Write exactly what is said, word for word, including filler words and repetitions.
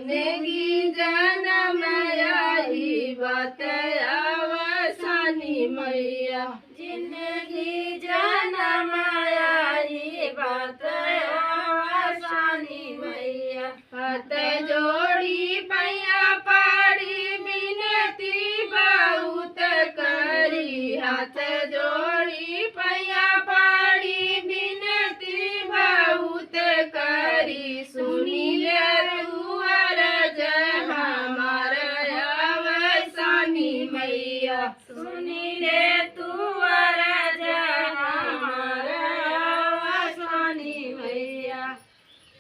जिंदगी जनम आही बात आवसानी मैया। जिंदगी जनम आही बात आवसानी मैया। हाथ जोड़ी पैया पाड़ी बिनती बहुत करी। हाथ जोड़ी पैया पाड़ी बिनती बहुत करी। सुनी ले तू अरज हमार आवसानी मैया। सुनी ले तू